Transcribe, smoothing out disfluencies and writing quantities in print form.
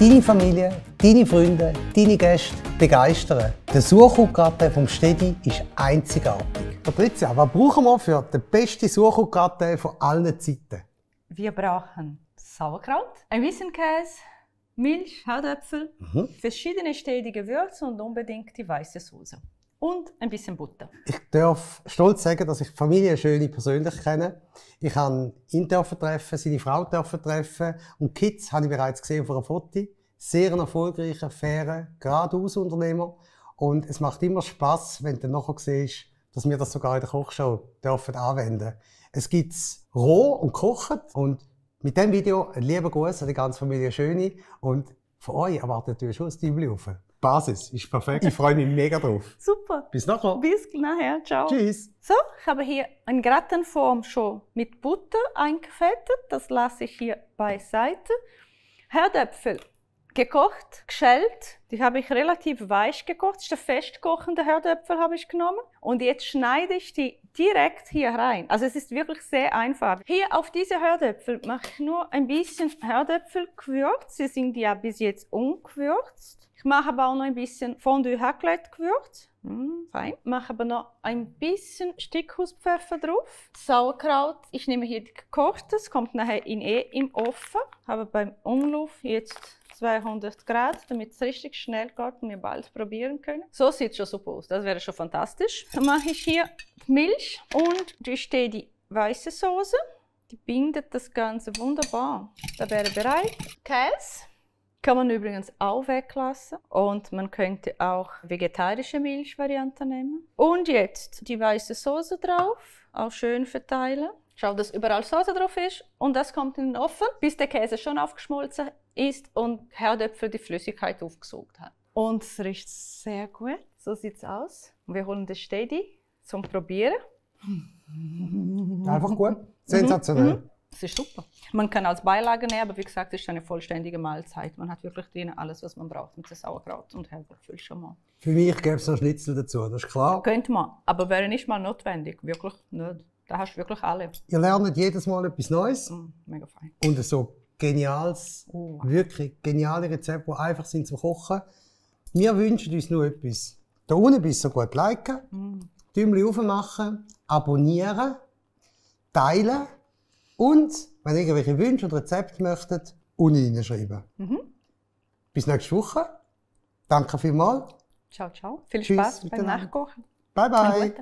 deine Familie, deine Freunde, deine Gäste begeistern. Der Sauerkrautgratin vom Stedi ist einzigartig. Patricia, was brauchen wir für den besten Sauerkrautgratin von allen Zeiten? Wir brauchen Sauerkraut, ein bisschen Käse, Milch, Herdöpfel, verschiedene stetige Gewürze und unbedingt die weiße Soße. Und ein bisschen Butter. Ich darf stolz sagen, dass ich die Familie Schöni persönlich kenne. Ich habe ihn treffen, seine Frau treffen und die Kids habe ich bereits gesehen auf einem Foto. Sehr ein erfolgreicher, fairer, geradeaus Unternehmer. Und es macht immer Spass, wenn du nachher siehst, dass wir das sogar in der Kochshow dürfen anwenden. Es gibt es roh und gekocht. Und mit diesem Video ein lieber Gruß an die ganze Familie Schöni. Und von euch erwartet natürlich schon ein Däumchen rauf. Die Basis ist perfekt. Ich freue mich mega drauf. Super. Bis nachher. Bis nachher. Ciao. Tschüss. So, ich habe hier eine Gratenform schon mit Butter eingefettet. Das lasse ich hier beiseite. Herdöpfel gekocht, geschält. Die habe ich relativ weich gekocht. Das ist der festkochende Herdöpfel habe ich genommen. Und jetzt schneide ich die direkt hier rein. Also es ist wirklich sehr einfach. Hier auf diese Herdöpfel mache ich nur ein bisschen Herdöpfelgewürz. Sie sind ja bis jetzt ungewürzt. Ich mache aber auch noch ein bisschen Fondue Raclette-Gewürz. Fein. Mache aber noch ein bisschen Stickhauspfeffer drauf. Sauerkraut. Ich nehme hier gekochtes, kommt nachher im Ofen. Habe beim Umlauf jetzt 200 Grad, damit es richtig schnell geht und wir bald probieren können. So sieht es schon super aus. Das wäre schon fantastisch. Dann mache ich hier Milch und die steht die weiße Soße. Die bindet das Ganze wunderbar. Da wäre bereit. Käse. Kann man übrigens auch weglassen und man könnte auch vegetarische Milchvariante nehmen. Und jetzt die weiße Soße drauf, auch schön verteilen. Schau, dass überall Soße drauf ist und das kommt in den Ofen, bis der Käse schon aufgeschmolzen ist und Herdöpfel die Flüssigkeit aufgesaugt hat. Und es riecht sehr gut, so sieht es aus. Und wir holen das Stedi zum Probieren. Einfach gut, sensationell. Das ist super. Man kann als Beilage nehmen, aber wie gesagt, es ist eine vollständige Mahlzeit. Man hat wirklich drin alles, was man braucht mit Sauerkraut und Herdöpfel schon mal. Für mich gäbe es noch Schnitzel dazu, das ist klar. Könnte man, aber wäre nicht mal notwendig, wirklich nicht. Da hast du wirklich alle. Ihr lernt jedes Mal etwas Neues. Mega fein. Und so geniales, wirklich geniale Rezepte, die einfach sind zum Kochen. Wir wünschen uns nur etwas. Da unten bist du gut liken, Däumchen rauf machen, abonnieren, teilen. Und, wenn ihr irgendwelche Wünsche und Rezepte möchtet, unten reinschreiben. Bis nächste Woche. Danke vielmals. Ciao, ciao. Viel Spaß beim Nachkochen. Bye, bye.